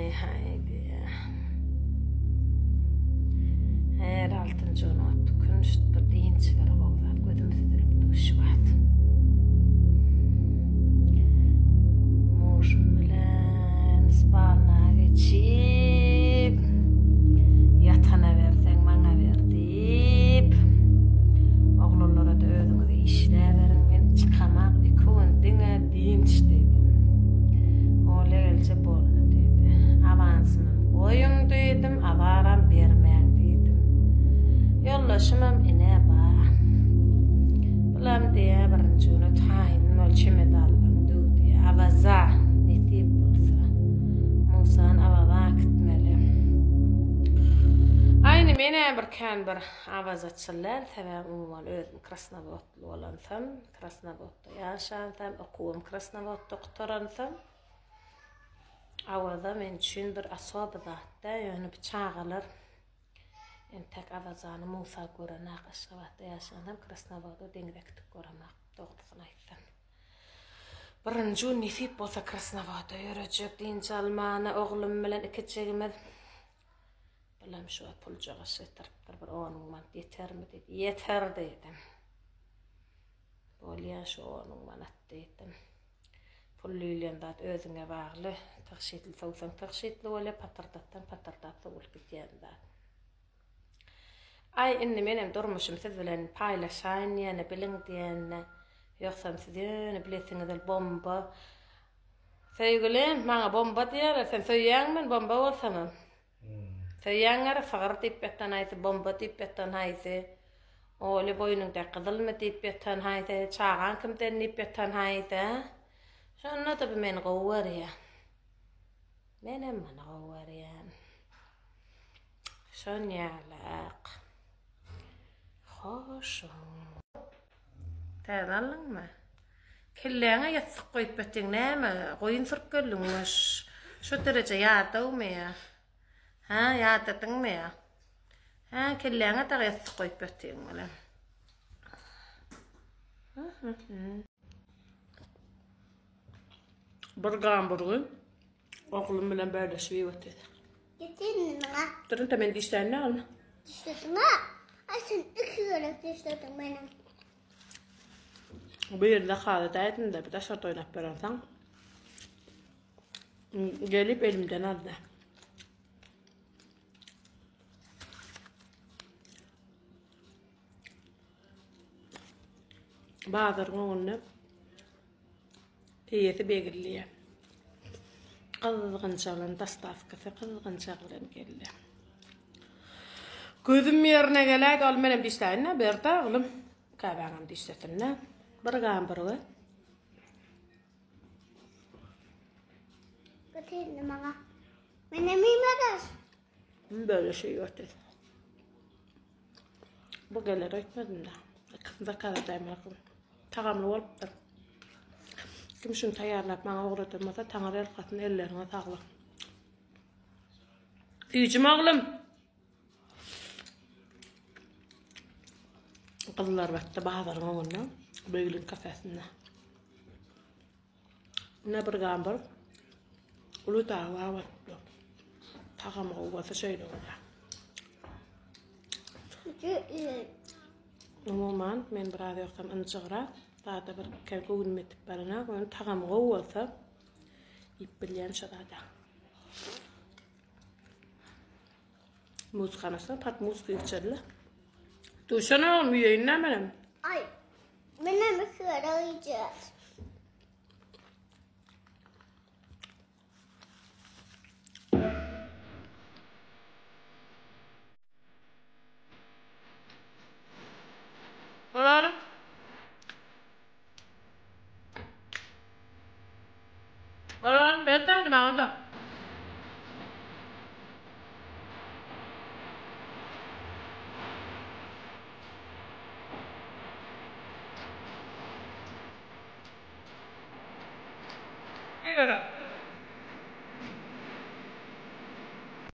Haý diýýär. Her altynjy gün otdy künşt bir dynç bir gowy zat gözüm süzülip dur şu wagt. Muşum bilen spalna geçip ýatana berseň maňa ber diýip oglanlara-da özüňiz işläberiň men çykamak iki gün diňe dynç diýdim. Olýa gelje boldy diýdi. Awansymam goýuň diýdim, azaram bermäň diýdim. Ýoldaşymam ine ba. Bulam diýýä birinji güne taýyn bol çemedanlaryňy düw diýýä. Awaza nesip bolsa. Musany Awaza äkitmeli. Aý indi men-ä bir kän bir awazaçyl däl, sebäbi umuman özüm krasnowodly bolansoň, Krasnowodda ýaşansam, okuwym Krasnowodda gutaransam, Awaza men üçin bir osoby zat-da, ýöne bu çagalar entek Awazany Musa görenak, Aşgabatda ýaşansam, Krasnowodda deňze gidip göremak, dogrusyny aýtsam. Birinji gün nesip bolsa Krasnowodda ýörejek dynç almana oglum bilen ikijigimiz. Bulam şu wagt puljagaş getiripdir, bir on müň manat ýetermi diýdi. Ýeter diýdim. Bolýa şu on müň manat diýdim. Pul diýlen zat özüňe bagly. Tygşytly sowsaň tygşytly bolýar, patyrdatsaň patyrdap sowulyp gidýän zat. Aý indi menem durmuşym siz bilen paýlaşaýyn diýene biliň diýende. Ýogsam siz ýöne bilesiňiz el bomba. Söýgülim, maňa bomba diýerler, sen söýýäňmi men bomba bolsamam? Söýýäň gara sygyr diýip ýatan haýsy, bomba diýip ýatan haýsy, Oly boýnuňda gyzylmy diýip ýatan haýsy, çagaň kimden diýip ýatan haýsy, a? Şonda-da bu meni gowy görýär. Menem muny gowy görýän. Şonýalak. Hoşuň. Täze aldyňmy? Kelläňe ýassyk goýup ýatyň näme? Goýun sürüp geldiňmi? Şu dereje ýadawmy ýa? Hä, ýadadyňmy ýa? Hä, kelläňe dagy ýassyk goýup ýatyň bilen. Bir gamburgy oglum bilen bölüşip iýip otyrdyk. Getir indi maňa. Durun-da men dişläýin oglum. Dişlediň-ä? Aý sen iki gezek dişlediň meniň. Bu ýerde kazy däýdim-de, bir daşarda oýnap berensoň, gelip elimden aldy. Bazaryň öňünde Eýesi begildi. Gyzgynça bilen dostawkasy gyzgynça bilen geldi. Gözüm ýerine geläýdi, ol menem dişläýin-dä, berdi oglum. Käbäňem dişlesin-dä. Bir gamburger. Getirdi maňa. Menem iýmedes. Böyle şey ýok. Bu geler öýtmedim-de. Ikisini zakaz edäýmeli. Tagamly bolupdyr. Kim şuny taýýarlap maňa ugradan bolsa Taňry ýalkasyn elleriňe saglyk. Süýjüm oglum. Gyzlarbatda bazaryň öňünde Begliň kafesinde. Ine bir gamburg uly dawa bolupdyr. Tagamy gowy bolsa şeýle bolýar. Umuman, men biraz ýogsam ynjygrak, zada bir kä göwnüm ýetip baranok, ýöne tagamy gowy bolsa iýip bilýän şo zada. Muzykanasyna pat muzıka içerli. Duşan oglum iýeýin nämenem. Ay, menem iki gezek iýeceğiz. Olar Olar berdi maňa da. Ýere.